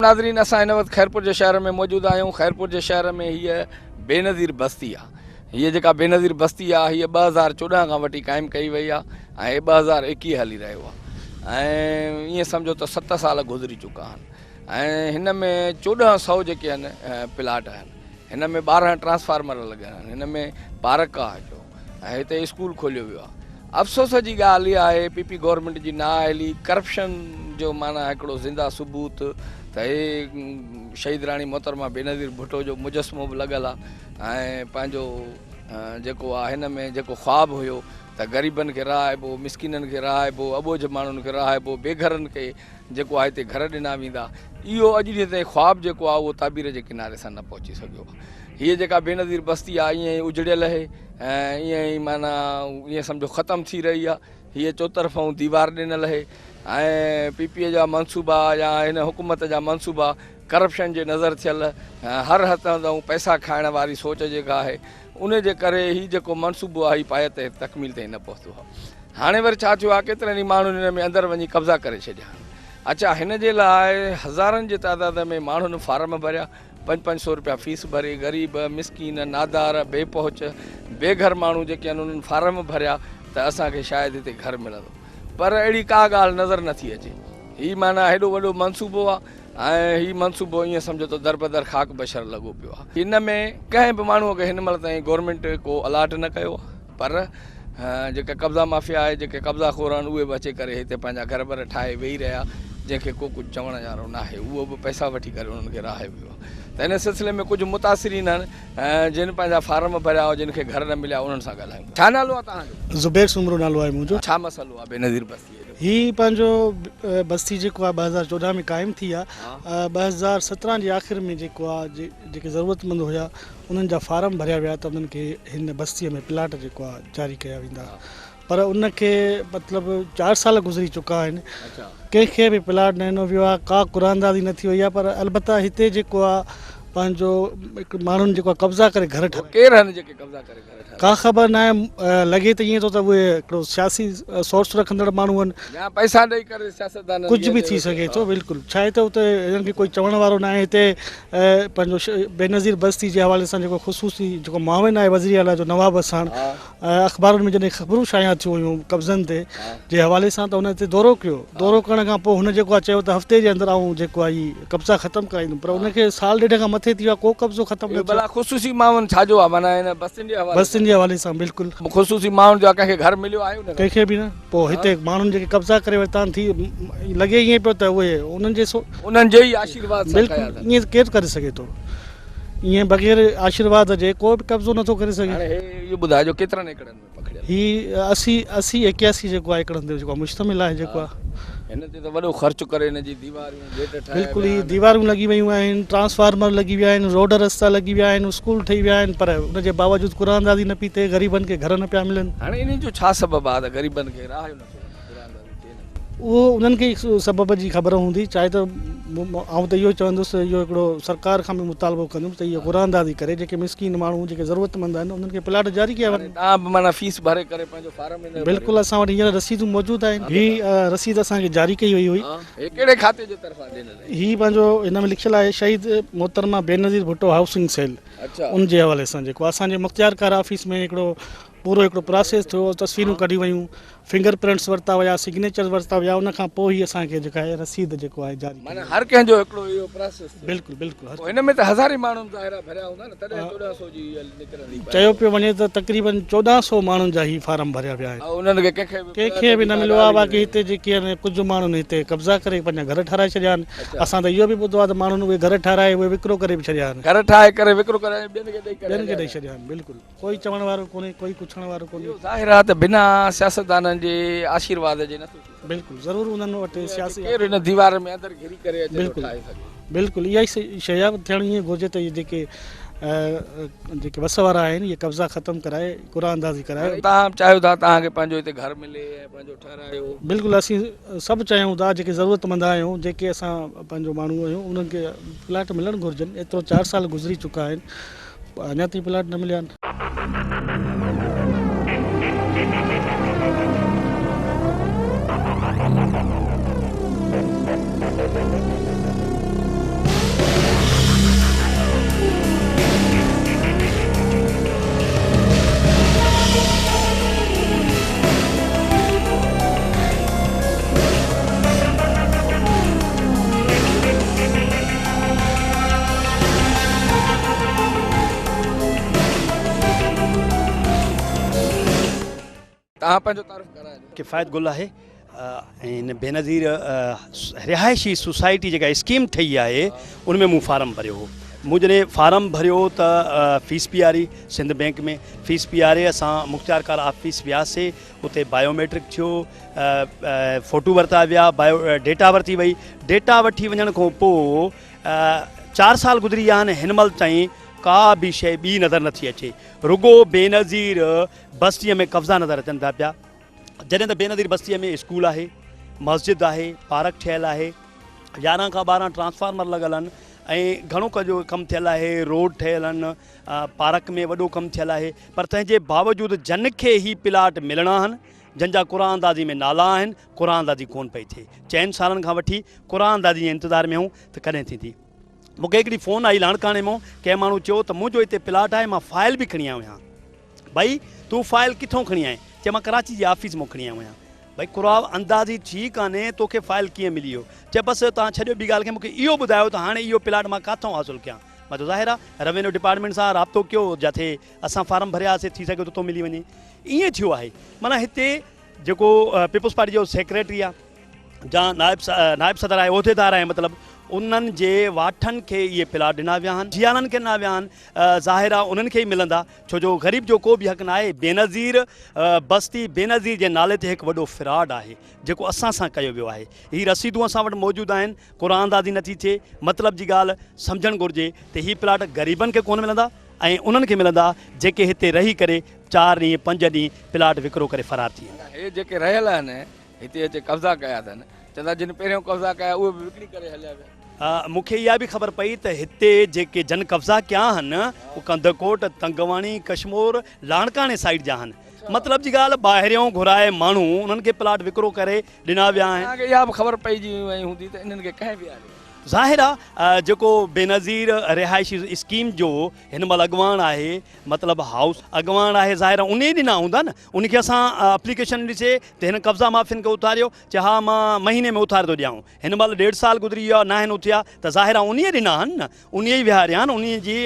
ناظرين اسان هن وقت خيرپور جي شهر ۾ موجود آهيون خيرپور جي شهر ۾ هيء بينظير بستي آهي هيء جيڪا بينظير بستي آهي هيء 2014 کان وٺي قائم ڪئي وئي آهي ۽ 2021 هلي رهيو آهي ۽ ائين سمجهو ته 7 سال گذري چڪا آهن ۽ هن ۾ 1400 جيڪي آهن پلاٽ آهن هن ۾ 12 ٽرانسفارمر لڳل آهن هن ۾ پارڪ آهي هڪڙو ۽ هتي اسڪول کوليو ويو آهي افسوس جي ڳالهه اها آهي پي پي گورنمينٽ جي نااهلي ڪرپشن جو معنيٰ هڪڙو زنده ثبوت ته هي شهيد راڻي محترمه بينظير ڀٽو جو مجسمو به لڳل آهي ۽ پنهنجو جيڪو آهي هن ۾ جيڪو خواب هيو ته غريبن کي رهائبو مسڪينن کي رهائبو اٻوجهه ماڻهن کي رهائبو بي گهرن کي جيڪو آهي هتي گهر ڏنا ويندا اهو اڄ ڏينهن تائين خواب جيڪو آهي اهو تعبير جي ڪناري سان نه پهچي سگهيو آهي هيء جيڪا بينظير بستي آهي ائين ئي اجڙيل اهي ۽ ائين ئي معنيٰ ائين سمجهو ختم ٿي رهي آهي هيء چوطرفئون ديوار ڏنل اهي ۽ پي پي جا منصوبا يا هن حڪومت جا منصوبا ڪرپشن جي نظر ٿيل هر هٿ هنڌئون پئسا کائڻ واري سوچ جيڪا آهي ان جي ڪري هي جيڪو منصوبو آهي هي پايي تي تڪميل تائين نه پهتو آهي. هاڻي وري ڇا ٿيو آهي ڪيترن ئي ماڻهن هن ۾ اندر وڃي قبضا ڪري ڇڏيا آهن. اڇا هن جي لاء هزارن جي تعداد ۾ ماڻهن فارم ڀريا، پنج پنج سو روپيا فيس ڀري، غريب، مسڪين، نادار، بي پهچ، بي گهر ماڻهو جيڪي آهن انهن فارم ڀريا ته اسان کي شايد هتي گهر ملندو پر اهڙي ڪا ڳالهه نظر نٿي اچي. هي معنيٰ هيڏو وڏو منصوبو آهي ۽ هي منصوبو ائين سمجهو ته دربدر خاڪ بشر لڳو پيو آهي. ان ۾ ڪنهن به ماڻهوء کي هن مهل تائين گورنمينٽ ڪو الاٽ نه ڪيو آهي پر جيڪا قبضا مافيا آهي جيڪي قبضا خور آهن اهي به اچي ڪري هتي پنهنجا گهر بر ٺاهي ويهي رهيا جنهن کي ڪو ڪجهه چوڻ وارو ناهي اهو به پئسا وٺي ڪري انهن کي رهايو ويو آهي ته ان سلسلي ۾ ڪجهه متاثرين آهن جن پنهنجا فارم ڀريا جن کي گهر نه مليا انهن سان ڳالهايون ٿا. ڇا نالو آهي توهان جو؟ زبير سومرو نالو آهي منهنجو. ڇا مسئلو آهي بينظير بستيء جو؟ هي پنهنجو بستي جيڪو آهي 2014 ۾ قائم ٿي آهي 2017 جي آخر ۾ جيڪو آهي جيڪي ضرورتمند هيا انهن جا فارم ڀريا ويا ته انهن کي هن بستي ۾ پلاٽ جيڪو آهي جاري ڪيا ويندا پر ان کي مطلب چار سال گذري چڪا آهن ڪنهن کي به پلاٽ نه ڏنو ويو آهي ڪا قرآن اندازي نه ٿي وئي آهي پر البته هتي جيڪو آهي پنهنجو ماڻهن جيڪو آهي قبضا ڪري گهر ٺاهيا ڪير آهن جيڪي قبضا ڪري گهر ٺاهيا ڪا خبر نه آهي لڳي ته ائين ٿو ته اهي هڪڙو سياسي سورس رکندڙ ماڻهو آهن يا پئسا ڏئي ڪري سياستدانن ڪجهه به ٿي سگهي ٿو بلڪل ڇا آهي ته اتي هنن کي ڪوئي چوڻ وارو نه آهي هتي پنهنجو بينظير بستي جي حوالي سان جيڪو خصوصي جيڪو معاون آهي وزير اعليٰ جو نواب وساڻ اخبارن ۾ جڏهن خبرون شايع ٿيون هيون قبضن تي جي حوالي سان ته هن اتي دورو ڪيو دورو ڪرڻ کان پوء هن جيڪو آهي چيو ته هفتي جي اندر آئون جيڪو آهي هي قبضا ختم ڪرائيندم پر ان کي سال ڏيڍ کان مٿي ٿي ويو آهي ڪو قبضو ختم نه ٿيو. ڀلا خصوصي معاون ڇا جو آهي معنيٰ هن بستين جي حوالي سان؟ بستين جي حوالي سان بلڪل. خصوصي معاون جو آهي ڪنهن کي گهر مليو آهي ان کان؟ ڪنهن کي به نه پوء هتي ماڻهن جيڪي قبضا ڪري ورتا آهن ٿي لڳي ائين پيو ته اهي انهن جي سو انهن جي ئي آشيرواد سان ڪيا اٿن. بلڪل ائين ڪير ڪري سگهي ٿو ائين بغير آشيرواد جي ڪو به قبضو نٿو ڪري سگهي. هاڻي هي اهو ٻڌائجو ڪيترن ايڪڙن ۾؟ پکڙيل. هي 80 80 81 جيڪو آهي ايڪڙن تي جيڪو آهي مشتمل آهي جيڪو آهي. هن تي ته وڏو خرچ ڪري هن جي ديواريون گيٽ ٺاهيا بلڪل هي ديواريون لڳي ويون آهن ٽرانسفارمر لڳي ويا آهن روڊ رستا لڳي ويا آهن اسڪول ٺهي ويا آهن پر ان جي باوجود قرعه اندازي نه پئي ٿئي غريبن کي گهر نه پيا ملن. هاڻي انهي جو ڇا سبب آهي ته غريبن کي راهه ئي نٿو وڃي قرعه اندازي ٿئي نٿي. اهو انهن کي ئي سبب جي خبر هوندي چاهي ته آئون ته اهو چوندس ته اهو هڪڙو سرڪار کان به مطالبو ڪندم ته اهو قرعه اندازي ڪري جيڪي مسڪين ماڻهو جيڪي ضرورتمند آهن انهن کي پلاٽ جاري ڪيا وڃن. توهان به معنيٰ فيس ڀري ڪري پنهنجو فارم هن جو ڀريو. بلڪل اسان وٽ هينئر رسيدون موجود آهن. هي رسيد اسان کي جاري ڪئي وئي هئي. هي ڪهڙي کاتي جي طرفان ڏنل آهي؟ هي پنهنجو هن ۾ لکيل آهي شهيد محترمه بينظير ڀٽو هائوسنگ سيل ان جي حوالي سان جيڪو اسان جي مختيارڪار آفيس ۾ هڪڙو پورو هڪڙو پراسيس ٿيو تصويرون ڪڍيون ويون فنگر پرنٽس ورتا ويا سگنيچر ورتا ويا ان کان پوء هي اسان کي جيڪا آهي رسيد جيڪو آهي جاري معنيٰ هر ڪنهن جو هڪڙو اهو پراسيس ٿيو. بلڪل بلڪل پوء هن ۾ ته هزارين ماڻهن ظاهر آهي ڀريا هوندا نه تڏهن 1400 جي اها نڪرندي چيو پيو وڃي ته تقريبن 1400 ماڻهن جا هي فارم ڀريا ويا آهن. انهن کي ڪنهن کي به ڪنهن کي به نه مليو آهي باقي هتي جيڪي آهن ڪجهه ماڻهن هتي قبضا ڪري پنهنجا گهر ٺهرائي ڇڏيا آهن اسان ته اهو به ٻڌو آهي ته ماڻهن اهي گهر ٺهرائي اهي وڪرو ڪري به ڇڏيا آهن. گهر ٺاهي ڪري وڪرو ڪري ۽ ٻين کي ڏئي ڪري ٻين کي ڏئي ڇڏيا آهن بلڪل. ڪوئي چوڻ وارو ڪونهي ڪوئي پڇڻ وارو ڪونهي. اهو ظاهر آهي ته بنا سياستدانن جي آشيرواد جي نٿو ٿي سگهي. بلڪل ضرور انهن وٽ سياسي. ڪير هن ديوار ۾ اندر گهري ڪري اچي ٿو ٺاهي سگهي. بلڪل اها ئي شيء آهي ٿيڻ ائين گهرجي ته اهي جيڪي جيڪي وس وارا آهن اهي قبضا ختم ڪرائي قرعه اندازي ڪرائي. توهان به چاهيو ٿا توهان کي پنهنجو هتي گهر ملي ۽ پنهنجو ٺهرايو. بلڪل اسين سڀ چاهيون ٿا جيڪي ضرورتمند آهيون جيڪي اسان پنهنجو ماڻهو آهيون انهن کي پلاٽ ملڻ گهرجن ايترو چار سال گذري چڪا آهن اڃا تائين پلاٽ نه مليا آهن. توهان پنهنجو تعارف ڪرايو. ڪفايت گل آهي ۽ هن بينظير رهائشي سوسائٽي جيڪا اسڪيم ٺهي آهي ان ۾ مون فارم ڀريو هو مون جڏهن فارم ڀريو ته فيس پياري سنڌ بينڪ ۾ فيس پياري اسان مختيارڪار آفيس وياسي اتي بايوميٽرڪ ٿيو فوٽو ورتا ويا بايو ڊيٽا ورتي وئي ڊيٽا وٺي وڃڻ کان پوء چار سال گذري ويا آهن هن مهل تائين ڪا به شيء ٻي نظر نٿي اچي رڳو بينظير بستيء ۾ قبضا نظر اچن ٿا پيا جڏهن ته بينظير بستيء ۾ اسڪول آهي، مسجد آهي، پارڪ ٺهيل آهي، 11 کان 12 ٽرانسفارمر لڳل آهن ۽ گهڻو ڪجهه ڪم ٿيل آهي، روڊ ٺهيل آهن، پارڪ ۾ وڏو ڪم ٿيل آهي پر تنهن جي باوجود جن کي هي پلاٽ ملڻا آهن، جن جا قرعه اندازي ۾ نالا آهن، قرعه اندازي ڪونه پئي ٿئي. چئن سالن کان وٺي قرعه اندازي جي انتظار ۾ آهيون ته ڪڏهن ٿيندي. مون کي هڪڙي فون آئي لاڙڪاڻي مان، ڪنهن ماڻهو چيو ته منهنجو هتي پلاٽ آهي، مان فائل به کڻي آيو آهيان. ڀئي تون فائل ڪٿئون کڻي آئين؟ چي مان ڪراچي جي آفيس مان کڻي آيو آهيان. ڀئي قرعه اندازي ٿي ڪانهي توکي فائل ڪيئن ملي ويو؟ چي بس توهان ڇڏيو ٻي ڳالهه کي مون کي اهو ٻڌايو ته هاڻي اهو پلاٽ مان ڪاٿئون حاصل ڪيان؟ مان چيو ظاهر آهي روينيو ڊپارٽمينٽ سان رابطو ڪيو جاٿي اسان فارم ڀريا هئاسي ٿي سگهي ٿو اتو ملي وڃي. ائين ٿيو آهي معنيٰ هتي جيڪو پيپلز پارٽي جو سيڪريٽري آهي جا نائب نائب صدر آهي عهديدار آهي مطلب انهن جي واٺن کي اهي پلاٽ ڏنا ويا آهن جيالن کي ڏنا ويا آهن ظاهر آهي انهن کي ئي ملندا ڇو جو غريب جو ڪو به حق نه آهي بينظير بستي بينظير جي نالي تي هڪ وڏو فراڊ آهي جيڪو اسان سان ڪيو ويو آهي هي رسيدون اسان وٽ موجود آهن قرآن اندازي نٿي ٿئي مطلب جي ڳالهه سمجهڻ گهرجي ته هي پلاٽ غريبن کي ڪونه ملندا ۽ انهن کي ملندا جيڪي هتي رهي ڪري چار ڏينهن پنج ڏينهن پلاٽ وڪرو ڪري فرار ٿي ويندا. هي جيڪي رهيل آهن هتي اچي قبضا ڪيا اٿن، چوندا جن پهريون قبضا ڪيا اهي به وڪڻي ڪري هليا ويا. مون کي اها به خبر پئي ته هتي جيڪي جن قبضا ڪيا آهن اهي ڪنڌڪوٽ، تنگواڻي، ڪشمور، لاڙڪاڻي سائيڊ جا آهن. مطلب جي ڳالهه ٻاهريون گهرائي ماڻهو انهن کي پلاٽ وڪرو ڪري ڏنا ويا آهن. توهان کي اها به خبر پئجي وئي هوندي ته انهن کي ڪنهن ويهاريو آهي. ظاهر آهي جيڪو بينظير رهائشي اسڪيم جو هن مهل اڳواڻ آهي مطلب هائوس اڳواڻ آهي ظاهر آهي انهي ڏنا هوندا نه ان کي اسان اپليڪيشن ڏسي ته هن قبضا مافين کي اٿاريو چي ها مان مهيني ۾ اٿاري ٿو ڏيان هن مهل ڏيڍ سال گذري ويو آهي ناهن اٿيا ته ظاهر آهي انهي ڏنا آهن نه انهي ئي ويهاريا آهن انهي جي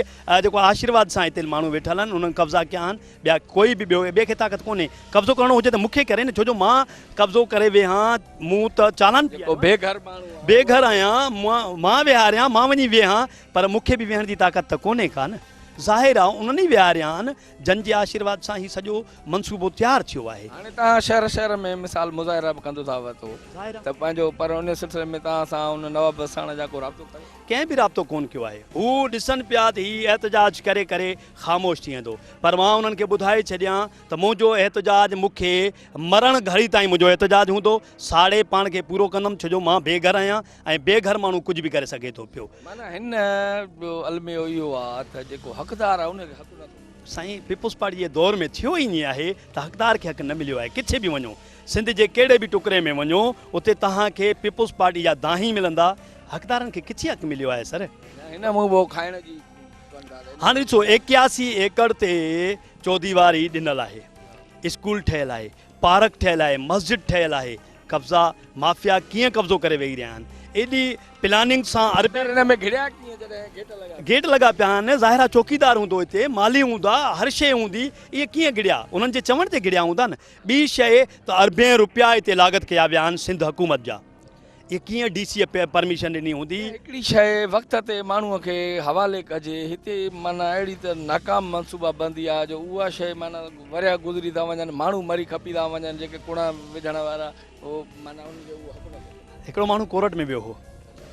جيڪو آشيرواد سان هتي ماڻهو ويٺل آهن انهن قبضا ڪيا آهن ٻيا ڪوئي به ٻيو ٻئي کي طاقت ڪونهي قبضو ڪرڻو هجي ته مون کي ڪري نه ڇو جو مان قبضو ڪري ويهان مون ته چالان جيڪو بي گهر ماڻهو آهي بي گهر آهيان مان ويهاريان مان وڃي ويهان پر مون کي به ويهڻ جي طاقت ته ڪونهي ڪا نه ظاهر آ انهن ئي ويهاريا آهن جن جي آشيرواد سان هي سڄو منصوبو تيار ٿيو آهي. هاڻي توهان شهر شهر ۾ مثال مظاهرا به ڪندو ٿا وتو ته پنهنجو پر ان سلسلي ۾ توهان سان ان نواب وساڻ جا ڪو رابطو ڪيو؟ ڪنهن به رابطو ڪونه ڪيو آهي. هو ڏسن پيا ته هي احتجاج ڪري ڪري خاموش ٿي ويندو پر مان انهن کي ٻڌائي ڇڏيان ته منهنجو احتجاج مون کي مرڻ گهڙي تائين منهنجو احتجاج هوندو ساڙي پاڻ کي پورو ڪندم ڇو جو مان بي گهر آهيان ۽ بي گهر ماڻهو ڪجهه به ڪري سگهي ٿو پيو. معنيٰ هن جو الميو اهو آ ته جيڪو حقدار آ ان کي حق نه ٿو ملي. سائين پيپلز پارٽي جي دور ۾ ٿيو ئي ائين آهي ته حقدار کي حق نه مليو آهي ڪٿي به وڃو سنڌ جي ڪهڙي به ٽڪري ۾ وڃو اتي توهان کي پيپلز پارٽي جا دانهين ملندا حقدارن کي ڪٿي حق مليو آهي سر. هن مون به کائڻ جي ڪن ٿا ته. هاڻي ڏسو 81 ايڪڙ تي چوديواري ڏنل آهي اسڪول ٺهيل آهي پارڪ ٺهيل آهي مسجد ٺهيل آهي قبضا مافيا ڪيئن قبضو ڪري ويهي رهيا آهن ايڏي پلاننگ سان اربين ان ۾ گهڙيا ڪيئن جڏهن گيٽ لڳا گيٽ لڳا پيا آهن ظاهر آهي چوڪيدار هوندو هتي مالهي هوندا هر شيء هوندي اهي ڪيئن گهڙيا انهن جي چوڻ تي گهڙيا هوندا نه ٻي شيء ته اربين روپيا هتي لاڳت ڪيا ويا آهن سنڌ حڪومت جا اهي ڪيئن ڊي سي پرميشن ڏني هوندي. هڪڙي شيء وقت تي ماڻهوء کي حوالي ڪجي، هتي معنيٰ اهڙي ته ناڪام منصوبه بندي آهي جو اها شيء معنيٰ ورهيه گذري ٿا وڃن، ماڻهو مري کپي ٿا وڃن، جيڪي ڪڻا وجهڻ وارا هو معنيٰ انهن کي اهو حق نه ٿو ملي. هڪڙو ماڻهو ڪورٽ ۾ ويو هو.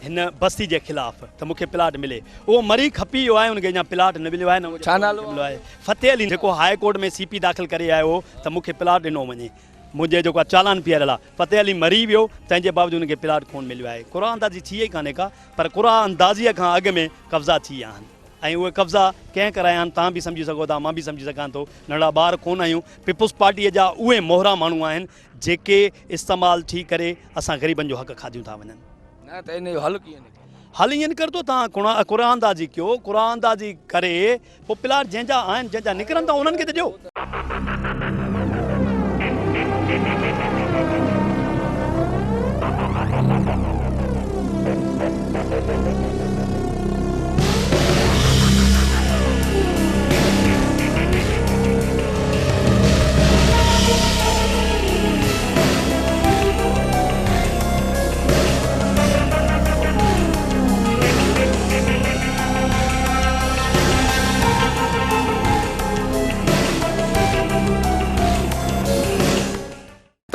هن بستي جي خلاف ته مون کي پلاٽ ملي. اهو مري کپي ويو آهي ان کي اڃا پلاٽ نه مليو آهي نه ان جي ڇا نالو مليو آهي. فتح علي جيڪو هاء ڪورٽ ۾ سي پي داخل ڪري آيو هو ته مون کي پلاٽ ڏنو وڃي. منهنجي جيڪو آهي چالان پياريل آهي. فتح علي مري ويو تنهن جي باوجود ان کي پلاٽ ڪونه مليو آهي. قرعه اندازي ٿي ئي ڪانهي ڪا پر قرعه اندازيء کان اڳ ۾ قبضا ٿي ويا آهن ۽ اهي قبضا ڪنهن ڪرايا آهن توهان به سمجهي سگهو ٿا مان به سمجهي سگهان ٿو. ننڍڙا ٻار ڪونه آهيون. پيپلز پارٽيء جا اهي مهرا ماڻهو آهن جيڪي استعمال ٿي ڪري اسان غريبن جو حق کاڌيون ٿا وڃن. نه ته ان جو حل ڪيئن نڪرندو؟ حل ائين نڪرندو توهان قرعه اندازي ڪيو، قرعه اندازي ڪري پوء پلاٽ جنهن جا آهن جنهن جا نڪرن ٿا انهن کي ته ڏيو.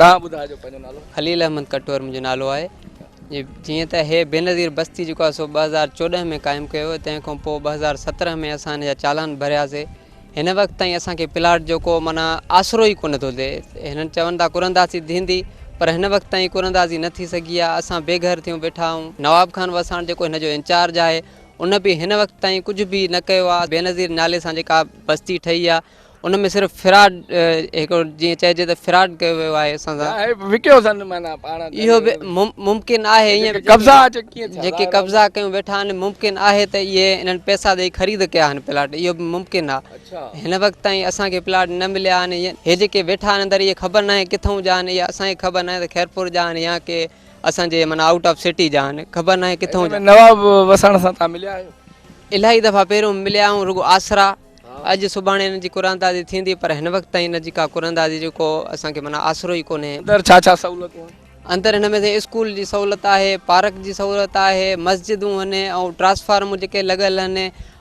توهان ٻڌائجو پنهنجو نالو. خليل احمد ڪٽوهر منهنجو نالو آهي. جيئن ته هي بينظير بستي جيڪو آهي سو 2014 ۾ قائم ڪيو ويو تنهن کان پوء 2017 ۾ اسان هن جا چالان ڀرياسي هن وقت تائين اسان کي پلاٽ جو ڪو معنيٰ آسرو ئي ڪونه ٿو ٿئي هنن چون ٿا قراندازي ٿيندي پر هن وقت تائين قراندازي نه ٿي سگهي آهي اسان بي گهر ٿيون ويٺا آهيون نواب خان وساڻ جيڪو هن جو انچارج آهي ان به هن وقت تائين ڪجهه به نه ڪيو آهي بينظير نالي سان جيڪا بستي ٺهي آهي ان ۾ صرف فراڊ هڪڙو جيئن چئجي ته فراڊ ڪيو ويو آهي اسان سان. هي وڪيو اٿن معنيٰ پاڻ اهو به ممڪن آهي ائين جيڪي قبضا اچي ڪيئن ٿيا جيڪي قبضا ڪيون ويٺا آهن ممڪن آهي ته اهي انهن پئسا ڏئي خريد ڪيا آهن پلاٽ اهو به ممڪن آهي هن وقت تائين اسان کي پلاٽ نه مليا آهن هي جيڪي ويٺا آهن اندر اهي خبر ناهي ڪٿون جا آهن اها اسان کي خبر ناهي ته خيرپور جا آهن يا ڪي اسان جي معنيٰ آئوٽ آف سٽي جا آهن خبر ناهي ڪٿون جا. نواب وساڻ سان توهان مليا آهيو؟ الاهي دفعا پهريون مليا آهيون رڳو آسرا اڄ سڀاڻي هن جي قرعه اندازي ٿيندي پر هن وقت تائين هن جي ڪا قرعه اندازي جو ڪو اسان کي معنيٰ آسرو ئي ڪونهي. اندر ڇا ڇا سهولتون آهن؟ اندر هن ۾ سائين اسڪول جي سهولت آهي، پارڪ جي سهولت آهي، مسجدون آهن ۽ ٽرانسفارمون جيڪي لڳل آهن،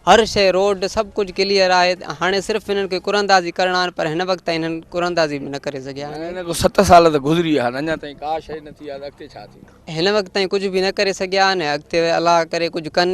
هر شيء روڊ سڀ ڪجهه ڪليئر آهي، هاڻي صرف هنن کي قرعه اندازي ڪرڻا آهن پر هن وقت تائين هنن قرعه اندازي به نه ڪري سگهيا آهن. هن کي 7 سال ته گذري ويا آهن اڃا تائين ڪا شيء نه ٿي آهي ته اڳتي ڇا ٿيندو؟ هن وقت تائين ڪجهه به نه ڪري سگهيا آهن اڳتي الله ڪري ڪجهه ڪن.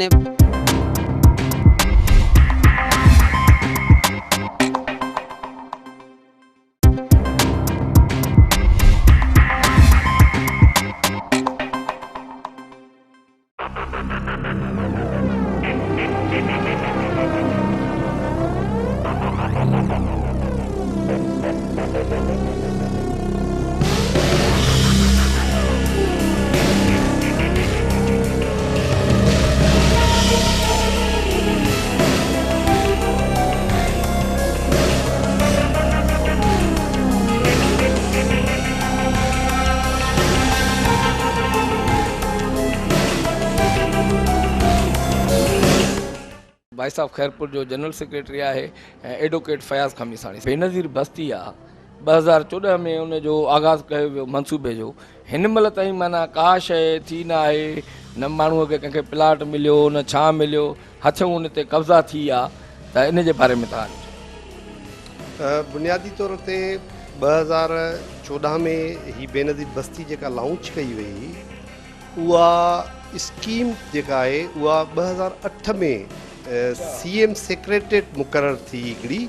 وائس آف خيرپور جو جنرل سيڪريٽري آهي ۽ ايڊوڪيٽ فياض خميساڻي بينظير بستي آ 2014 ۾ ان جو آغاز ڪيو ويو منصوبي جو هن مهل تائين معنيٰ ڪا شيء ٿي نه آهي نه ماڻهوء کي ڪنهن کي پلاٽ مليو نه ڇا مليو هٿيون ان تي قبضا ٿي ويا ته ان جي باري ۾ توهان چئو. بنيادي طور تي 2014 ۾ هي بينظير بستي جيڪا لانچ ڪئي وئي اها اسڪيم جيڪا آهي اها 2008 ۾ سي ايم سيڪريٽريٽ مقرر ٿي هڪڙي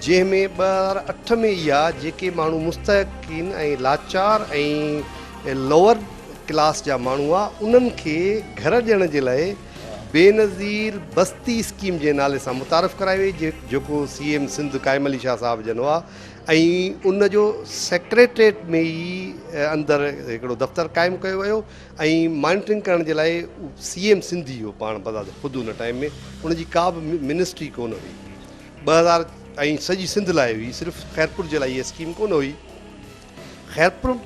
جنهن ۾ 2008 ۾ اها جيڪي ماڻهو مستحقين ۽ لاچار ۽ لوئر ڪلاس جا ماڻهو هئا انهن کي گهر ڏيڻ جي لاء بينظير بستي اسڪيم جي نالي سان متعارف ڪرائي وئي جيڪو سي ايم سنڌ قائم علي شاهه صاحب جن هئا ۽ ان جو سيڪريٽريٽ ۾ ئي اندر هڪڙو دفتر قائم ڪيو ويو ۽ مانيٽرنگ ڪرڻ جي لاء سي ايم سنڌ ئي هو پاڻ بذات خود ان ٽائيم ۾ ان جي ڪا به منسٽري ڪونه هئي 2000 ۽ سڄي سنڌ لاء هئي صرف خيرپور جي لاء هيء اسڪيم ڪونه هئي خيرپور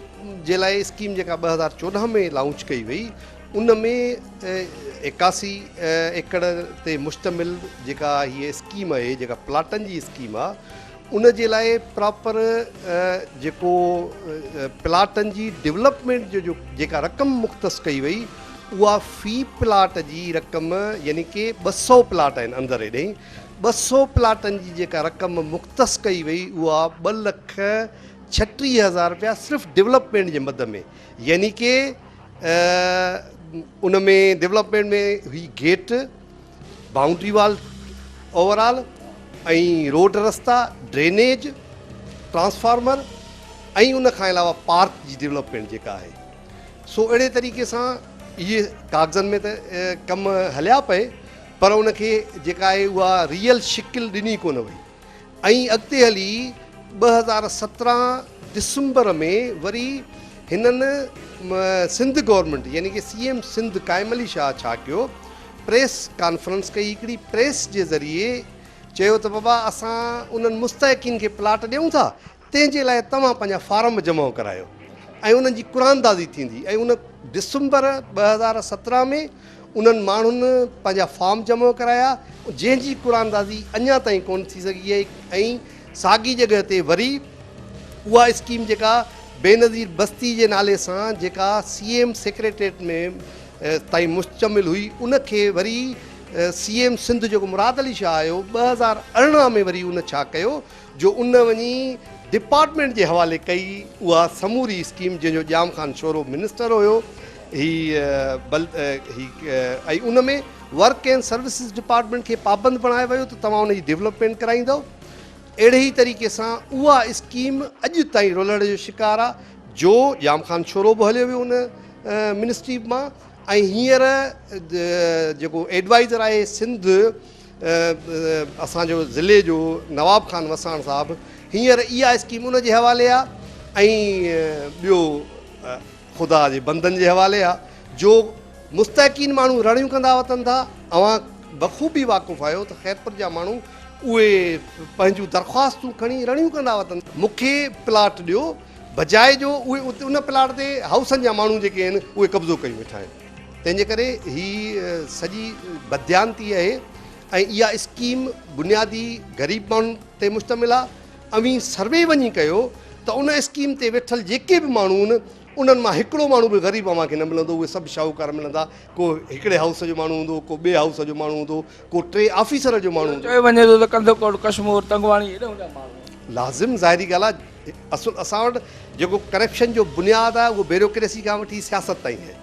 جي لاء اسڪيم جيڪا 2014 ۾ لانچ ڪئي وئي ان ۾ 81 ايڪڙ تي مشتمل جيڪا هيء اسڪيم آهي جيڪا پلاٽن جي اسڪيم آهي ان جي لاء پراپر جيڪو پلاٽن جي ڊولپمينٽ جو جيڪا رقم مختص ڪئي وئي اها في پلاٽ جي رقم يعني ڪي 200 پلاٽ آهن اندر هيڏي 200 پلاٽن جي جيڪا رقم مختص ڪئي وئي اها ٻه لک ڇٽيهه هزار رپيا صرف ڊولپمينٽ جي مد ۾ يعني ڪي ان ۾ ڊولپمينٽ ۾ هئي gate, boundary wall overall ۽ road رستا، ڊرينيج، ٽرانسفارمر ۽ ان کان علاوه پارڪ جي ڊولپمينٽ جيڪا آهي سو اهڙي طريقي سان اهي ڪاغذن ۾ ته ڪم هليا پئي پر ان کي جيڪا آهي اها ريئل شڪل ڏني ڪونه وئي ۽ اڳتي هلي 2017 ڊسمبر ۾ وري هنن سنڌ گورنمينٽ يعني ڪي سي ايم سنڌ قائم علي شاهه ڇا ڪيو پريس ڪانفرنس ڪئي هڪڙي پريس جي ذريعي چيو ته بابا اسان انهن مستحقين کي پلاٽ ڏيون ٿا تنهن جي لاء توهان پنهنجا فارم جمع ڪرايو ۽ انهن جي قراندازي ٿيندي ۽ ان ڊسمبر 2017 ۾ انهن ماڻهن پنهنجا فارم جمع ڪرايا جنهن جي قراندازي اڃا تائين ڪونه ٿي سگهي آهي ۽ ساڳي جڳهه تي وري اها اسڪيم جيڪا بينظير بستي جي نالي سان جيڪا سي ايم سيڪريٽريٽ ۾ تائين مشتمل هئي ان کي وري سي ايم سنڌ جيڪو مراد علي شاهه آيو 2018 ۾ وري ان ڇا ڪيو جو ان وڃي ڊپارٽمينٽ جي حوالي ڪئي اها سموري اسڪيم جنهن جو Jam Khan Shoro minister have he bill he ۽ in ۾ work and services department کي پابند بڻايو ويو ته توهان ان جي ڊولپمينٽ ڪرائيندؤ اهڙي ئي طريقي سان اها اسڪيم اڄ تائين رولڙ جو شڪار آ جو ڄام خان شورو به هليو ويو ان منسٽري مان ۽ هينئر جيڪو ايڊوائزر آهي سنڌ اسان جو ضلعي جو نواب خان وساڻ صاحب هينئر اها اسڪيم ان جي حوالي آ ۽ ٻيو خدا جي بندن جي حوالي آ جو مستحقين ماڻهو رڙيون ڪندا وتن ٿا اوهان بخوبي واقف آهيو ته خيرپور جا ماڻهو اهي پنهنجون درخواستون کڻي رڙيون ڪندا وتن مون کي پلاٽ ڏيو بجاء جو اهي اتي ان پلاٽ تي هائوسن جا ماڻهو جيڪي آهن اهي قبضو ڪيون ويٺا آهن تنهن جي ڪري هي سڄي بدديانتي آهي ۽ اها اسڪيم بنيادي غريب ماڻهن تي مشتمل آهي اوهين سروي وڃي ڪيو ته ان اسڪيم تي ويٺل جيڪي به ماڻهو آهن انهن مان هڪڙو ماڻهو به غريب اوهان کي نه ملندو اهي سڀ شاهوڪار ملندا ڪو هڪڙي هائوس جو ماڻهو هوندو ڪو ٻئي هائوس جو ماڻهو هوندو ڪو ٽي آفيسر جو ماڻهو هوندو. چيو وڃي ٿو ته ڪنڌڪوٽ، ڪشمور، تنگواڻي هيڏانهن جا ماڻهو آهن. لازم ظاهري ڳالهه آهي اصل اسان وٽ جيڪو ڪرپشن جو بنياد آهي اهو بيروڪريسي کان وٺي سياست تائين آهي.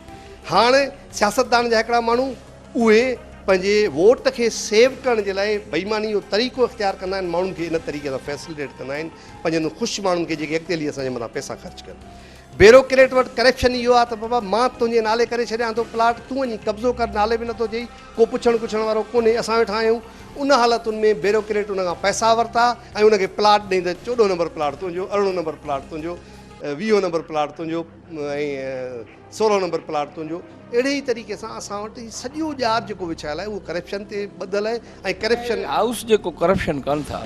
هاڻ سياستدان جا هڪڙا ماڻهو اهي پنهنجي ووٽ کي سيو ڪرڻ جي لاء بيماني جو طريقو اختيار ڪندا آهن ماڻهن کي ان طريقي سان فيسليٽيٽ ڪندا آهن پنهنجن خوش ماڻهن کي جيڪي اڳتي هلي اسان جي مٿان پئسا خرچ ڪن. بيروڪريٽ وٽ ڪرپشن اهو آهي ته بابا مان تنهنجي نالي ڪري ڇڏيان ٿو پلاٽ تون وڃي قبضو ڪر نالي به نٿو چئي ڪو پڇڻ ڪڇڻ وارو ڪونهي اسان ويٺا آهيون ان حالتن ۾ بيروڪريٽ ان کان پئسا ورتا ۽ ان کي پلاٽ ڏئي ته چوڏهون نمبر پلاٽ تنهنجو ارڙهون نمبر پلاٽ تنهنجو ويهون نمبر پلاٽ تنهنجو ۽ سورهون نمبر پلاٽ تنهنجو اهڙي ئي طريقي سان اسان وٽ هي سڄو ڄار جيڪو وڇايل آهي اهو ڪرپشن تي ٻڌل آهي ۽ ڪرپشن. هائوس جيڪو ڪرپشن ڪن ٿا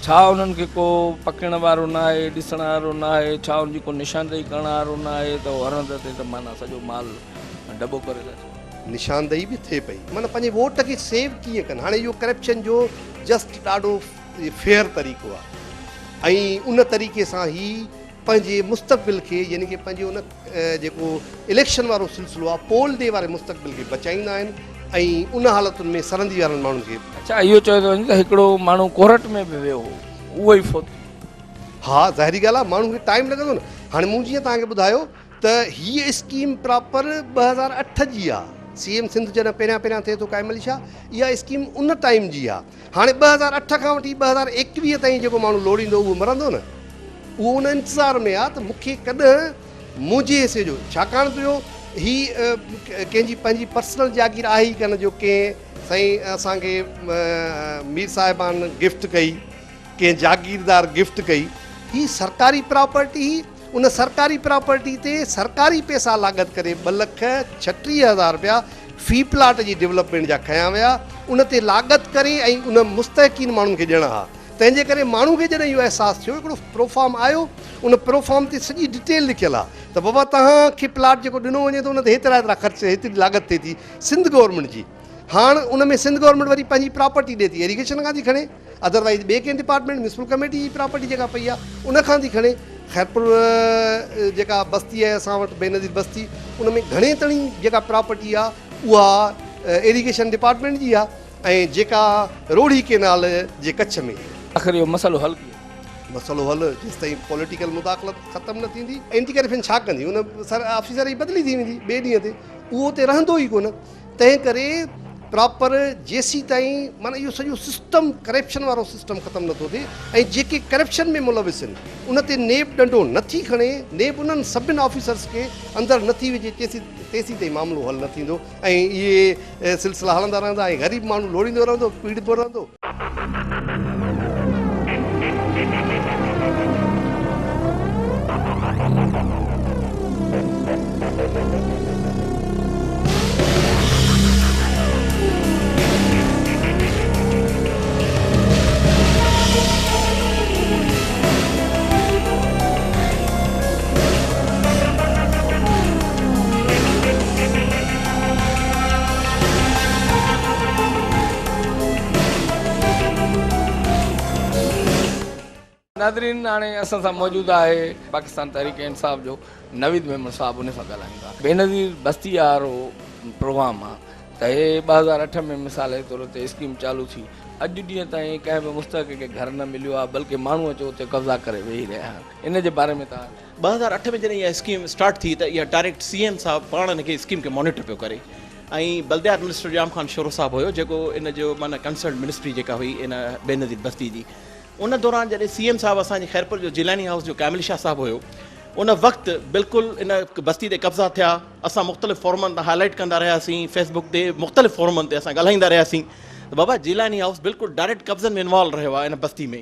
ڇا انهن کي ڪو پڪڙڻ وارو نه آهي ڏسڻ وارو نه آهي ڇا ان جي ڪو نشاندهي ڪرڻ وارو نه آهي ته هو هر هنڌ تي ته معنيٰ سڄو مال ڊٻو ڪري ٿا ڇڏين. نشاندهي به ٿئي پئي معنيٰ پنهنجي ووٽ کي سيو ڪيئن ڪن هاڻي اهو ڪرپشن جو جسٽ ڏاڍو فيئر طريقو آهي ۽ ان طريقي سان هي پنهنجي مستقبل کي يعني ڪي پنهنجي ان جيڪو اليڪشن وارو سلسلو آهي پول ڊي واري مستقبل کي بچائيندا آهن ۽ ان حالتن ۾ سرندي وارن ماڻهن کي. اڇا اهو چيو ٿو وڃي ته هڪڙو ماڻهو ڪورٽ ۾ به ويو هو اهو ئي فوت ٿي ويو. ها ظاهري ڳالهه آهي ماڻهو کي ٽائيم لڳندو نه هاڻي مون جيئن توهان کي ٻڌايو ته هيء اسڪيم پراپر 2008 جي آهي سي ايم سنڌ جڏهن پهريان پهريان ٿئي ٿو قائم علي شاهه اها اسڪيم ان ٽائيم جي آهي هاڻي 2008 کان وٺي 2021 تائين جيڪو ماڻهو لوڙيندو اهو مرندو نه اهو ان انتظار ۾ آهي ته مون کي ڪڏهن منهنجي حصي جو ڇاڪاڻ ته جو هي ڪنهن جي پنهنجي پرسنل جاگير آهي ئي ڪانه جو ڪنهن سائين اسان کي مير صاحبان گفٽ ڪئي ڪنهن جاگيردار گفٽ ڪئي هي سرڪاري پراپرٽي هئي ان سرڪاري پراپرٽي تي سرڪاري پئسا لاڳت ڪري 2,36,000 رپيا في پلاٽ جي ڊولپمينٽ جا کنيا ويا ان تي لاڳت ڪري ۽ ان مستحقين ماڻهن کي ڏيڻا ها تنهن جي ڪري ماڻهو کي جڏهن اهو احساس ٿيو هڪڙو پروفارم آيو ان پروفارم تي سڄي ڊيٽيل لکيل آهي ته بابا توهان کي پلاٽ جيڪو ڏنو وڃي ٿو ان تي هيترا هيترا خرچ هيتري لاڳت ٿئي ٿي سنڌ گورنمينٽ جي هاڻ ان ۾ سنڌ گورنمينٽ وري پنهنجي پراپرٽي ڏي ٿي ايريگيشن کان ٿي کڻي ادروائيز ٻي ڪنهن ڊپارٽمينٽ ميونسپل ڪميٽي جي پراپرٽي جيڪا پئي آهي ان کان ٿي کڻي خيرپور جيڪا بستي آهي اسان وٽ بينظير بستي ان ۾ گهڻي تڻي جيڪا پراپرٽي آهي اها ايريگيشن ڊپارٽمينٽ جي آهي ۽ جيڪا روهڙي ڪينال جي ڪڇ ۾. آخر اهو مسئلو حل ڪيئن؟ مسئلو حل جيستائين پوليٽيڪل مداخلت ختم نه ٿيندي. اينٽي ڪرپشن ڇا ڪندي ان سر آفيسر جي بدلي ٿي ويندي ٻئي ڏينهن تي اهو اتي رهندو ئي ڪونه تنهن ڪري پراپر جيسيتائين معنيٰ اهو سڄو سسٽم ڪرپشن وارو سسٽم ختم نٿو ٿئي ۽ جيڪي ڪرپشن ۾ ملوث آهن ان تي نيب ڏنڊو نٿي کڻي نيب انهن سڀن آفيسرس کي اندر نٿي وجهي تيسين تيسيتائين معاملو حل نه ٿيندو ۽ اهي سلسلا هلندا رهندا ۽ غريب ماڻهو لوڙيندو رهندو پيڙبو رهندو. ناظرين هاڻي اسان سان موجود آهي پاڪستان تحريڪ انصاف جو نويد ميمڻ صاحب ان سان ڳالهايون ٿا. بينظير بستي وارو پروگرام آ ته هي 2008 ۾ مثال جي طور تي اسڪيم چالو ٿي اڄ ڏينهن تائين ڪنهن به مستحق کي گهر نه مليو آ بلڪه ماڻهو اچي اتي قبضا ڪري ويهي رهيا آهن ان جي باري ۾ توهان 2008 ۾ جڏهن اها اسڪيم اسٽارٽ ٿي ته اها ڊائريڪٽ سي ايم صاحب پاڻ ان کي اسڪيم کي مانيٽر پيو ڪري ۽ بلديات منسٽر ڄام خان شورو صاحب هيو جيڪو ان جو معنيٰ ڪنسرن منسٽري جيڪا هئي ان بينظير بستي جي ان دوران جڏهن سي ايم صاحب اسان جي خيرپور جو جيلاني هائوس جو ڪامل شاهه صاحب هيو ان وقت بلڪل ان بستي تي قبضا ٿيا اسان مختلف فورمن تان هائلائٽ ڪندا رهياسين فيس بڪ تي مختلف فورمن تي اسان ڳالهائيندا رهياسين ته بابا جيلاني هائوس بلڪل ڊائريڪٽ قبضن ۾ انوالو رهيو آهي ان بستي ۾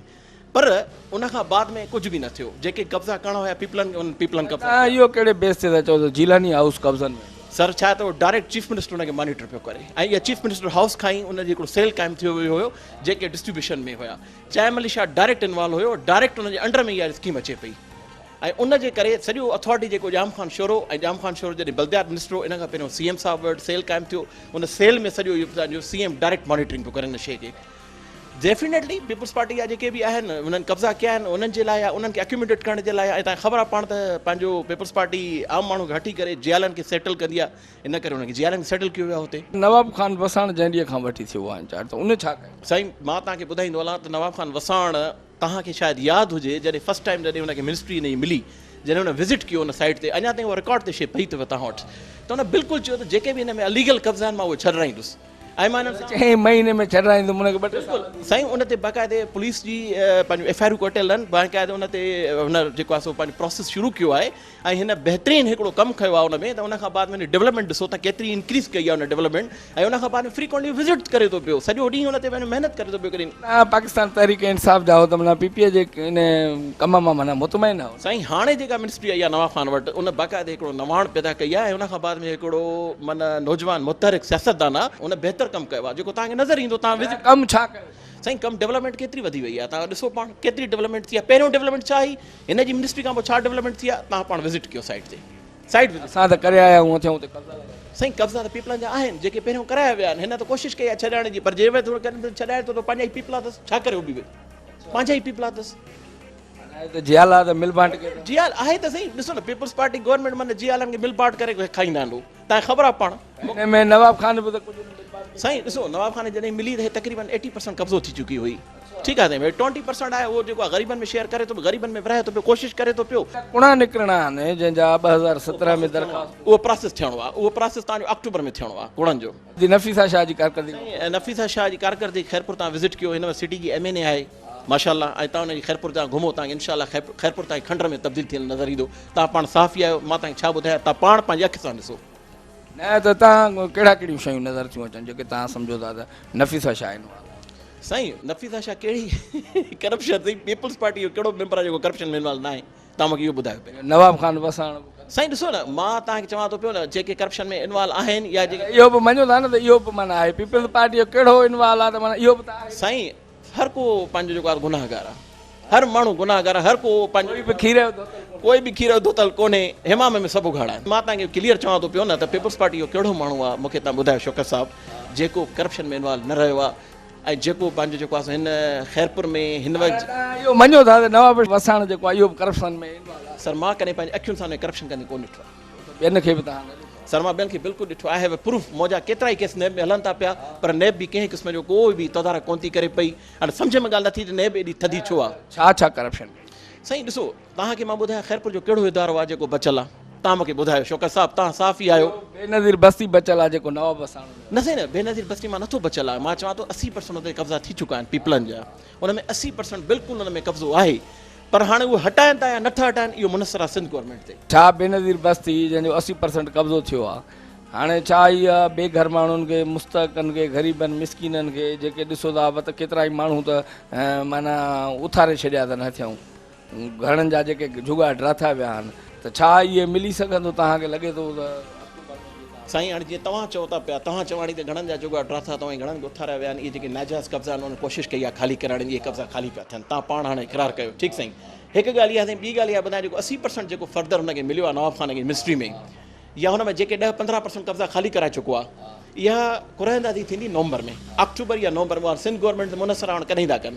پر ان کان بعد ۾ ڪجهه به نه ٿيو جيڪي قبضا ڪرڻا هيا پيپلن انهن پيپلن قبضا توهان اهو ڪهڙي بيس تي ٿا چئو ته جيلاني هائوس قبضن ۾؟ سر ڇا ته اهو ڊائريڪٽ چيف منسٽر ان کي مانيٽر پيو ڪري ۽ اها چيف منسٽر هائوس کان ئي ان جي هڪڙو سيل قائم ٿيو ويو هيو جيڪي ڊسٽريبيوشن ۾ هيا چائم علي شاهه ڊائريڪٽ انوالو هيو ڊائريڪٽ ان جي انڊر ۾ اها اسڪيم اچي پئي ۽ ان جي ڪري سڄو اٿارٽي جيڪو ڄام خان شورو ۽ ڄام خان شورو جڏهن بلديات منسٽر هو ان کان پهريون سي ايم صاحب وٽ سيل قائم ٿيو ان سيل ۾ سڄو اهو پنهنجو سي ايم ڊائريڪٽ مانيٽرنگ پيو ڪري ان شيء کي ڊيفينيٽلي پيپلز پارٽي جا جيڪي به آهن انهن قبضا ڪيا آهن انهن جي لاء انهن کي اڪيوميڊيٽ ڪرڻ جي لاء ۽ تنهن خبر آهي پاڻ ته پنهنجو پيپلز پارٽي عام ماڻهو کي هٺي ڪري جيالن کي سيٽل ڪندي آهي ان ڪري انهن کي جيالن کي سيٽل ڪيو ويو آهي هتي. نواب خان وساڻ جنهن ڏينهن کان وٺي ٿيو آهي انچارج ته ان ڇا ڪيو؟ سائين مان توهان کي ٻڌائيندو هلان ته نواب خان وساڻ توهان کي شايد ياد هجي جڏهن فرسٽ ٽائيم جڏهن ان کي منسٽري ان جي ملي جڏهن ان وزٽ ڪيو ان سائيٽ تي اڃا تائين اها رڪارڊ تي شي پئي اٿو توهان وٽ ته ان بلڪل چيو ته جيڪي به ان ۾ اليگل قبضا آهن مان اهي ڇڏرائيندس ۽ مان انهن سان چئين مهيني ۾ ڇڏرائيندم ان کي ٻه ٽي سال بلڪل سائين ان تي باقاعدي پوليس جي پنهنجو ايف I آرون ڪٽيل آهن باقاعدي ان تي هن جيڪو آهي سو پنهنجو پروسيس شروع ڪيو آهي ۽ هن بهترين هڪڙو ڪم ڪيو آهي ان ۾ ته ان کان بعد ۾ ڊولپمينٽ ڏسو ته ڪيتري انڪريز ڪئي آهي ان ڊولپمينٽ ۽ ان کان بعد ۾ فريڪوئنٽلي وزٽ ڪري ٿو پيو سڄو ڏينهن ان تي پنهنجو محنت ڪري ٿو پيو ڪري توهان پاڪستان تحريڪ انصاف جا آهو ته معنيٰ پي پي جي ان ڪم مان معنيٰ مطمئن آهو. سائين هاڻي جيڪا منسٽري آئي آهي نواب خان وٽ ان باقاعدي هڪڙو نواڻ پيدا ڪئي آهي ۽ ان کان بعد ۾ هڪڙو معنيٰ نوجوان متحرڪ سياستدان آهي ان بهتر ڪم ڪيو آهي جيڪو توهان کي نظر ايندو توهان وزٽ ڪم ڇا ڪيو؟ سائين ڪم ڊولپمينٽ ڪيتري وڌي وئي آهي توهان ڏسو پاڻ ڪيتري ڊولپمينٽ ٿي آهي پهريون ڊولپمينٽ ڇا هئي هن جي منسٽري کان پوء ڇا ڊولپمينٽ ٿي آهي توهان پاڻ وزٽ ڪيو سائيٽ تي سائيٽ وزٽ. اسان ته ڪري آيا آهيون اٿيون اتي قبضا لڳا. سائين قبضا ته پيپلن جا آهن جيڪي پهريون ڪرايا ويا آهن هن ته ڪوشش ڪئي آهي ڇڏائڻ جي پر جي ڇڏائي ٿو ته پنهنجا ئي پيپلا اٿس ڇا ڪري هو به پنهنجا ئي پيپلا اٿس. آهي ته جيال آ ته مل بانٽ ڪيو. جيال آهي ته سهي ڏسو نه پيپلز پارٽي گورنمينٽ معنيٰ جيالن کي مل بانٽ ڪري کائيندا آهن هو تانکي خبر آ پاڻ. ان ۾ نواب خان به ته ڪجهه مل بانٽ ڪئي. سائين ڏسو نواب خان جڏهن ملي ته تقريبن ايٽي پرسنٽ قبضو ٿي چڪي هئي ٺيڪ آ سائين ٽوئنٽي پرسنٽ آهي اهو جيڪو آ غريبن ۾ شيئر ڪري ٿو پيو غريبن ۾ ورهائي ٿو پيو ڪوشش ڪري ٿو پيو. ڪڻا نڪرڻا آهن جنهن جا 2017 ۾ درخواست. اهو پراسيس ٿيڻو آ اهو پراسيس تان جو آڪٽوبر ۾ ٿيڻو آ ڪڻن جو. جي نفيسه شاهه جي ڪارڪردگي. سائين نفيسه شاهه جي ڪارڪردگي خيرپور تان وزٽ ڪيو هن وقت سٽي جي ايم اين اي آهي. ماشاء الله ۽ توهان ان جي خيرپور تان گهمو توهان کي انشاء الله خيرپور تائين کنڊر ۾ تبديل ٿيل نظر ايندو توهان پاڻ صحافي آهيو مان توهان کي ڇا ٻڌايان توهان پاڻ پنهنجي اک سان ڏسو. نه ته توهان ڪهڙا ڪهڙيون شيون نظر ٿيون اچن جيڪي توهان سمجهو ٿا ته نفيسه شاهه انوالو آهي. سائين نفيسه شاهه ڪهڙي ڪرپشن سائين پيپلز پارٽي جو ڪهڙو ميمبر آهي جيڪو ڪرپشن ۾ انوالو ناهي توهان مونکي اهو ٻڌايو پهريان. نواب خان وساڻ به ڪرپشن. سائين ڏسو نه مان توهان کي چوان ٿو پيو نه جيڪي ڪرپشن ۾ انوالو آهن يا جيڪي. اهو به مڃو ٿا نه ته اهو به معنيٰ آهي پيپلز پارٽي جو ڪهڙو انوالو آهي ته معنيٰ اهو به ته آهي. سائين هر ڪو پنهنجو جيڪو آهي گناهگار آهي هر ماڻهو گناهگار آهي هر ڪو پنهنجو ڪوئي به کير جو ڌوتل ڪونهي. ڪوئي به کير جو ڌوتل ڪونهي حمام ۾ سڀ اگهاڙا آهن مان توهان کي ڪليئر چوان ٿو پيو نه ته پيپلز پارٽي جو ڪهڙو ماڻهو آهي مون کي توهان ٻڌايو شوڪت صاحب جيڪو ڪرپشن ۾ انوالو نه رهيو آهي ۽ جيڪو پنهنجو جيڪو آهي سو هن خيرپور ۾ هن وقت توهان اهو مڃو ٿا ته نواب وساڻ جيڪو آهي اهو به ڪرپشن ۾ انوالو آهي. سر مان ڪڏهن پنهنجي اکين سان ان کي ڪرپشن ڪندي ڪونه ڏٺو آهي. ٻين کي به توهان نه ڏٺو. سر مان ٻين کي بلڪل ڏٺو I have a proof منهنجا ڪيترائي ڪيس نيب ۾ هلن ٿا پيا پر نيب به ڪنهن قسم جو ڪو به تدارڪ ڪونه ٿي ڪري پئي هاڻي سمجهه ۾ ڳالهه نٿي ته نيب ايڏي ٿڌي ڇو آ. ڇا ڇا ڪرپشن ڪئي. سائين ڏسو توهان کي مان ٻڌايان خيرپور جو ڪهڙو ادارو آ جيڪو بچل آ توهان مونکي ٻڌايو شوڪت صاحب توهان صحافي آهيو. بينظير بستي بچل آ جيڪو نواب وساڻو جو. نه سائين نه بينظير بستي مان نٿو بچل آ مان چوان ٿو 80 پرسنٽ اتي قبضا ٿي چڪا آهن پيپلن جا ان ۾ 80 پرسنٽ بلڪل ان ۾ قبضو آهي پر هاڻي اهي هٽائن ٿا يا نٿا هٽائن اهو منحصر آ سنڌ گورنمينٽ تي. ڇا بينظير بستي جنهن جو 80 پرسنٽ قبضو ٿيو آ هاڻي ڇا اها بي گهر ماڻهن کي مستحقن کي غريبن مسڪينن کي جيڪي ڏسو ٿا وت ڪيترائي ماڻهو ته معنيٰ اٿاري ڇڏيا اٿن هٿيائون گهڻن جا جيڪي جهڳا ڊاٿا ويا آهن ته ڇا اهي ملي سگهندو توهان کي لڳي ٿو ته آڪٽوبر ۾ جيئن توهان. سائين هاڻي جيئن توهان چئو ٿا پيا توهان چواڻي ته گهڻن جا جهڳا ڊاٿا اٿئون ۽ گهڻن کي اٿاريا ويا آهن اهي جيڪي ناجائز قبضا آهن انهن ڪوشش ڪئي آهي خالي ڪرائڻ جي اهي قبضا خالي پيا ٿين توهان پاڻ هاڻي اقرار ڪيو ٺيڪ سائين هڪ ڳالهه اها سائين ٻي ڳالهه اها ٻڌايان جيڪو 80 پرسنٽ جيڪو فردر هن کي مليو آهي نواب خان کي منسٽري ۾ يا هن ۾ جيڪي ڏهه 15 پرسنٽ قبضا خالي ڪرائي چڪو آهي اها قرعه اندازي ٿيندي نومبر ۾ آڪٽوبر يا نومبر ۾ اها سنڌ گورنمينٽ تي منحصر آهي هاڻي ڪڏهن ٿا ڪن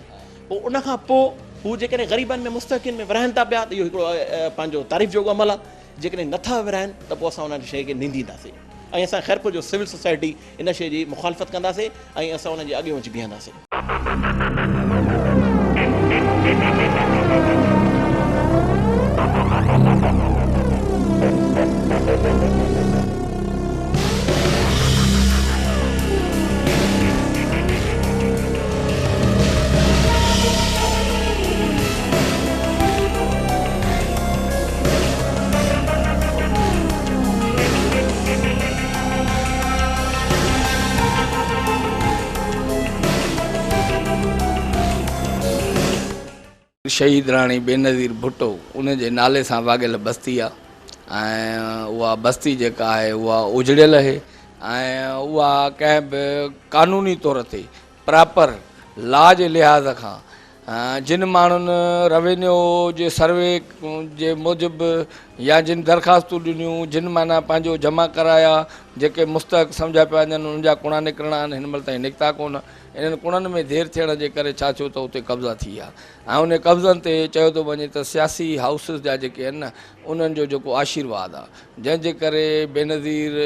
پوء ان کان پوء هو جيڪڏهن غريبن ۾ مستحقين ۾ ورهائن ٿا پيا ته اهو هڪڙو پنهنجو تعريف جوڳو عمل آهي جيڪڏهن نٿا ورهائن ته پوء اسان ان شيء کي نندينداسين ۽ اسان خيرپور جو سول سوسائٽي ان شيء جي مخالفت ڪنداسين ۽ اسان انهن جي اڳيون اچي بيهنداسين. شهيد راڻي بينظير ڀٽو ان جي نالي سان واڳيل بستي آ ۽ اها بستي جيڪا آهي اها اجڙيل اهي ۽ اها ڪنهن به قانوني طور تي پراپر لا جي لحاظ کان جن ماڻهن روينيو جي سروي جي موجب يا جن درخواستون ڏنيون جن معنيٰ پنهنجو جمع ڪرايا جيڪي مستحق سمجهيا پيا وڃن انهن جا ڪڻا نڪرڻا آهن هن مهل تائين نڪتا ڪونه انهن ڪڻن ۾ دير ٿيڻ جي ڪري ڇا ٿيو ته اتي قبضا ٿي ويا ۽ انهن قبضن تي چيو ٿو وڃي ته سياسي هائوسز جا جيڪي آهن نه انهن جو جيڪو آشيرواد آهي جنهن جي ڪري بينظير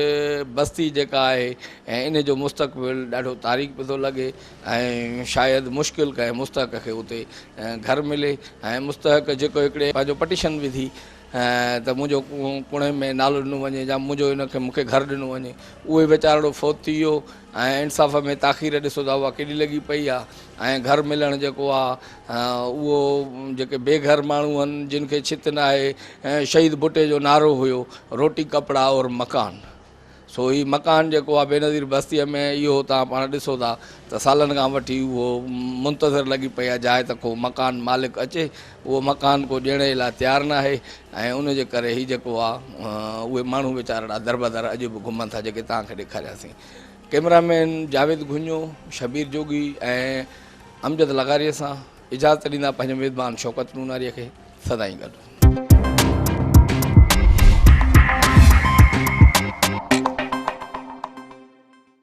بستي جيڪا آهي ۽ ان جو مستقبل ڏاڍو تاريڪ پيو ٿو لڳي ۽ شايد مشڪل ڪنهن مستحق کي اتي گهر ملي ۽ مستحق جيڪو هڪڙي پنهنجو پٽيشن وڌي ته منهنجو ڪڻي ۾ نالو ڏنو وڃي يا منهنجو ان کي مونکي گهر ڏنو وڃي اهو ويچارڙو فوت ٿي ويو ۽ انصاف ۾ تاخير ڏسو ته اها ڪيڏي لڳي پئي آهي ۽ گهر ملڻ جيڪو آهي اهو جيڪي بي گهر ماڻهو آهن جن کي ڇت ناهي شهيد ڀٽي جو نعرو هيو روٽي ڪپڙا اور مڪان سو هي مڪان جيڪو آهي بينظير بستيء ۾ اهو توهان پاڻ ڏسو ٿا ته سالن کان وٺي اهو منتظر لڳي پئي آهي جاء ته ڪو مڪان مالڪ اچي اهو مڪان ڪو ڏيڻ جي لاء تيار ناهي ۽ ان جي ڪري هي جيڪو آهي اهي ماڻهو ويچارڙا دربدر اڄ به گهمن ٿا جيڪي توهان کي ڏيکارياسين ڪئميرا مين جاويد گهنجو شبير جوڳي ۽ امجد لغاري سان اجازت ڏيندا پنهنجي ميزبان شوڪت نوناري کي سدائين گڏ.